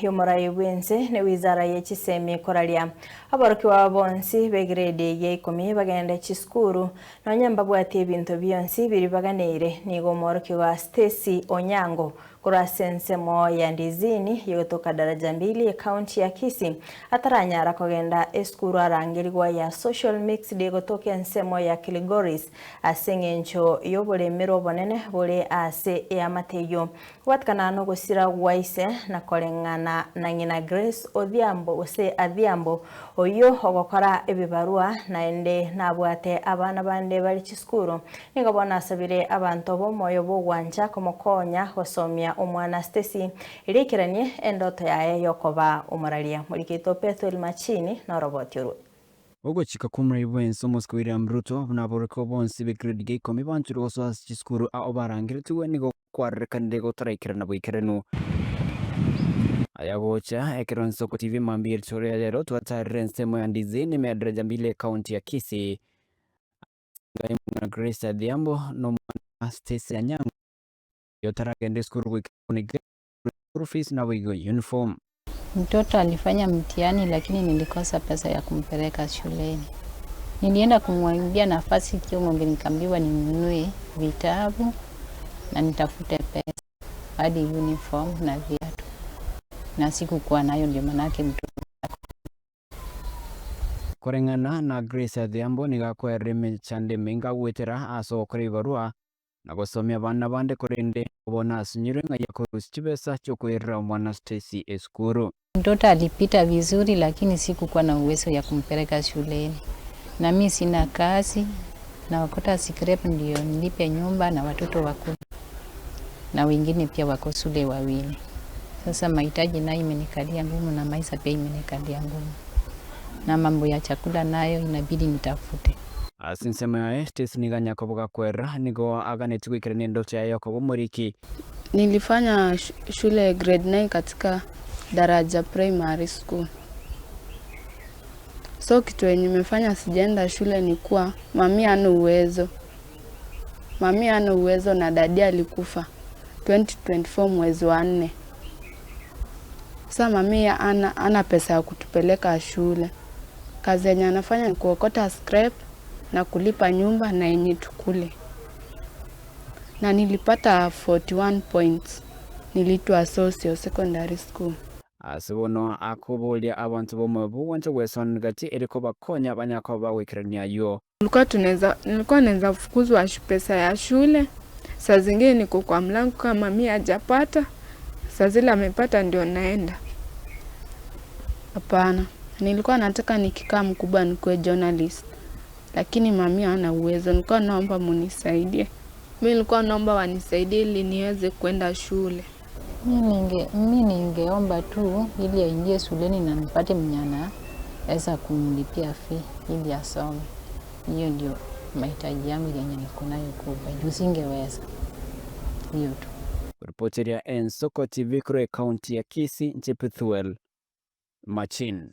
Y'omorai bw'ense ne wizara ye chisemi ekoraria aborokigwa bonsi b'egrade ya ikomi bagende chisukuru nonya mbabwati ebinto bionsi biri baganeire. Nigo omworokigwa Stacy Onyango korwa ase ensemo ya Ndizini yogotoka Daraja Mbili ekaunti ya Kisii ataranyara kogenda esukuru arangerigwa ya Social Mixed egotoka ensemo ya Kilgoris ase eng'encho y'oboremerwa obonene bore ase eamate eyio. Gwatikana nogosira gwa ise na koreng'ana na ng'ina Grace Odhiambo gose Adhiambo oyio ogokora ebibarua naende nabwate abana bande bare chisukuru nigo bono asabire abanto b'omoyo bw'ogwancha komokonya gosomia omwana Stacy erio aikeranie endoto yaye yokoba omoraria. Morikeito Pethuel Machini noroboti orwo. Ogochika kw'omorai bw'ense omosike William Ruto buna aborokigwa bonsi b'egrade ya ikomi banchire gosoa ase chisukuru ao barangeretigwe nigo kwarorekanire gotaraikerana boikeranu. Aya gocha ekero Nsoko TV mambia eritorio ya rero twatarire ensemo ya Ndizini ime ya Daraja Mbili ekaunti ya Kisii. Ase omong'ina Grace Adhiambo na omwana Stacy Anyango oyio otaragenda esukuru goika bono iga school fees naboigo uniform. Mtoto alifanya mtihani lakini nilikosa pesa ya kumpeleka shuleni. Nilienda kumwambia nafasi Kiomombe, nikaambiwa ninunue vitabu na nitafute pesa hadi uniform na viatu, na sikukuwa nayo, ndio manake mtoto Koreng'ana na Grace Adhiambo nigo akoerera emechando emenge agwetera ase ogokora ebibarua na gosomia abana bande korende bono asinyirwe ng'ai akorusia chibesa chiokoirera omwana Stacy esukuru. Mtoto alipita vizuri, lakini sikukuwa na uwezo ya kumpeleka shuleni, na mi sina kazi, naokota scrap ndio nilipe nyumba na watoto wakule, na wengine pia wako shule wawili. Sasa mahitaji nayo imenikalia ngumu na maisha pia imenikalia ngumu, na mambo ya chakula nayo inabidi nitafute. Ase ensemo yaye, Stacy nigo anyakoboga kwerera nigo aganetie goikerania endoto yaye yokoba omoriki. Nilifanya shule grade 9 katika Daraja Primary School. So kitu yenye imefanya sijaenda shule ni kuwa mami hana uwezo. Mami hana uwezo na daddy alikufa 2024 mwezi wa 4. Sasa mami ana pesa ya kutupeleka shule. Kazi yenye anafanya ni kuokota scrap na kulipa nyumba na yenye tukule. Na nilipata 41 points. Niliitwa Socio Secondary School. Ase bono akoboria abanto b'omoyo bw'ogwancha gwesona gati ere kobakonya banyakoba bagoikerania ayio. Nilikuwa naweza fukuzwa pesa ya shule. Saa zingine niko kwa mlango kama mami hajapata. Saa zile amepata ndio naenda. Hapana, nilikuwa nataka nikikaa mkubwa nikuwe journalist. Lakini mami hana uwezo, nilikuwa naomba munisaidie. Mimi nilikuwa naomba wanisaidie ili niweze kwenda shule. Mi ningeomba tu ili aingie shuleni na nipate mwenye anaweza kumlipia fee ili asome. Hiyo ndio mahitaji yangu yenye niko nayo kubwa. Juu singeweza. Hiyo tu. Ripoteria Ensoko TV korwa ekaunti ya Kisii, nche Pethuel Machin.